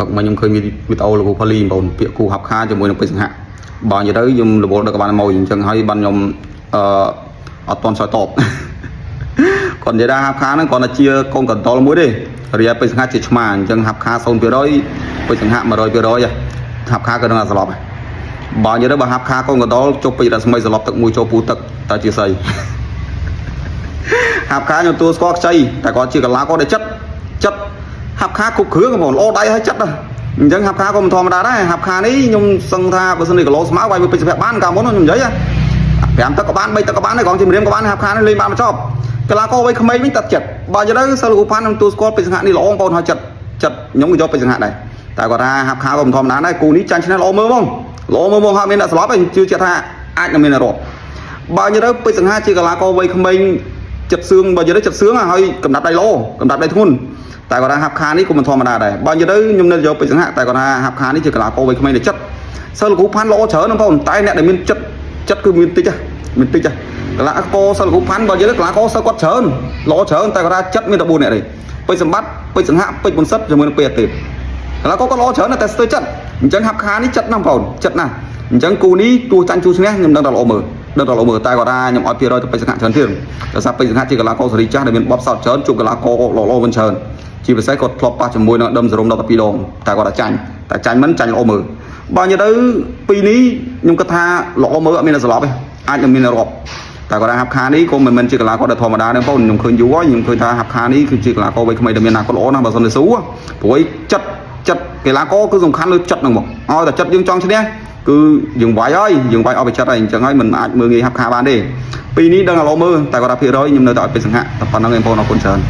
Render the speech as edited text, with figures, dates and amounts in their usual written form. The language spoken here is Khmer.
មកខ្ញុំឃើញវីដេអូលោកគ្រូផលីបងប្អូនពាក្យគូហាប់ខាជាមួយនឹងពេជ្រសង្ហៈបើនិយាយទៅខ្ញុំរវល់ដល់ក្បាលម៉ួយអញ្ចឹងហើយបានខ្ញុំអឺអត់ទាន់ឆ្លើយតប គាត់និយាយថាហាប់ខាហ្នឹងគាត់តែជាកូនកណ្ដុរមួយទេរីឯពេជ្រសង្ហៈជាឆ្មាអញ្ចឹងហាប់ខា0%ពេជ្រសង្ហៈ100%ហាប់ខាក៏នឹងអាស្លប់ដែរបើនិយាយទៅបើហាប់ខាកូនកណ្ដុរចុះពេជ្ររស្មីស្លប់ទឹកមួយចូលពូទឹកតើជាស្អី ហាប់ខាខ្ញុំទទួលស្គាល់ខ្ចីតែគាត់ជាកលាករដែលចិត្តចិត្តហាប់ខាគ្រប់គ្រឿងហ្មងល្អដៃហើយចិត្តណាអញ្ចឹងហាប់ខាក៏មិនធម្មតាដែរហាប់ខានេះខ្ញុំសឹងថាបើសិនជាគីឡូស្មៅវាយមួយពេជ្រភៈបានកាលមុនខ្ញុំនិយាយ5ទឹកក៏បាន3ទឹកក៏បានដែរគ្រាន់ជាម្រាមក៏បានហាប់ខានេះលេងបានមកចប់កលាករវ័យក្មេងវិញតាត់ចិត្តបើនិយាយទៅសិលគូផាន់ខ្ញុំទទួលស្គាល់ពេជ្រសង្ហៈនេះល្អបងប្អូនហើយចិត្តចិត្តខ្ញុំក៏យកពេជ្រសង្ហៈដែរតែគាត់ថាហាប់ខាក៏មិនធម្មតាដែរគូនេះចាញ់ឈ្នះល្អមើលហ្មងល្អមើលហ្មងហើយមានអ្នកស្លាប់ឯងជឿជាក់ថាអាចនឹងមានអ្នករាប់ បើនិយាយទៅពេជ្រសង្ហាជាកីឡាករវ័យក្មេងចិត្តសឿងបើនិយាយទៅចិត្តសឿងហើយកំដាប់ដៃល្អកំដាប់ដៃធ្ងន់តែគាត់ថាហាប់ខានេះក៏មិនធម្មតាដែរបើនិយាយទៅខ្ញុំនៅយកពេជ្រសង្ហាតែគាត់ថាហាប់ខានេះជាកីឡាករវ័យក្មេងដែលចិត្តសិលគ្រូផាន់ល្អច្រើនណាស់បងប្អូនតែអ្នកដែលមានចិត្តចិត្តគឺមានតិចហ៎មានតិចហ៎កីឡាករសិលគ្រូផាន់បើនិយាយទៅកីឡាករសិលគាត់ច្រើនល្អច្រើនតែគាត់ថាចិត្តមានតែ4នាក់ទេពេជ្រសម្បត្តិពេជ្រសង្ហាពេជ្របុនសិទ្ធជាមួយនឹងពេជ្រអទេពកីឡាករគាត់ល្អច្រើនណាស់តែស្ទើរចិត្តអញ្ចឹងហាប់ខានេះចិត្តណាស់បងប្អូនចិត្តណាស់អញ្ចឹងគូនេះទោះចាញ់ជួឈ្នះខ្ញុំដឹងតែល្អមើល ដឹងតែល្អមើលតែគាត់ថាខ្ញុំឲ្យ200ទៅពេជ្រសង្ហៈច្រើនទៀតដោយសារពេជ្រសង្ហៈជាកីឡាករសេរីចាស់ដែលមានបទពិសោធន៍ច្រើនជួបកីឡាករល្អៗវិញច្រើនជាពិសេសគាត់ធ្លាប់ប៉ះជាមួយនឹងដឹមសរុំ12ដងតែគាត់ថាចាញ់តែចាញ់មិនចាញ់ល្អមើលបើនិយាយទៅពីរនេះខ្ញុំគិតថាល្អមើលអត់មានអ្នកស្លាប់ទេអាចនឹងមានអ្នករាប់តែគាត់ថាហាប់ខានេះក៏មិនមែនជាកីឡាករដែលធម្មតាទេបងប្អូនខ្ញុំឃើញយូរហើយខ្ញុំឃើញថាហាប់ខានេះគឺជាកីឡាករវ័យក្មេងដែលមានអនាគតល្អណាស់បើសិនជាស៊ូព្រោះចិត្តចិត្តកីឡាករគឺសំខាន់លើចិត្តហ្នឹងមកឲ្យតែចិត្តយើងចង់ឈ្នះ គឺយើងវាយហើយយើងវាយអស់ពីចិត្តហើយអញ្ចឹងហើយមិនអាចមើលងាយហាប់ខាបានទេពីរនេះដឹងតែល្អមើលតែគាត់ថាភាគរយខ្ញុំនៅតែឲ្យពេជ្រសង្ហៈតែប៉ុណ្្នឹងឯងបងប្អូនអរគុណច្រើន។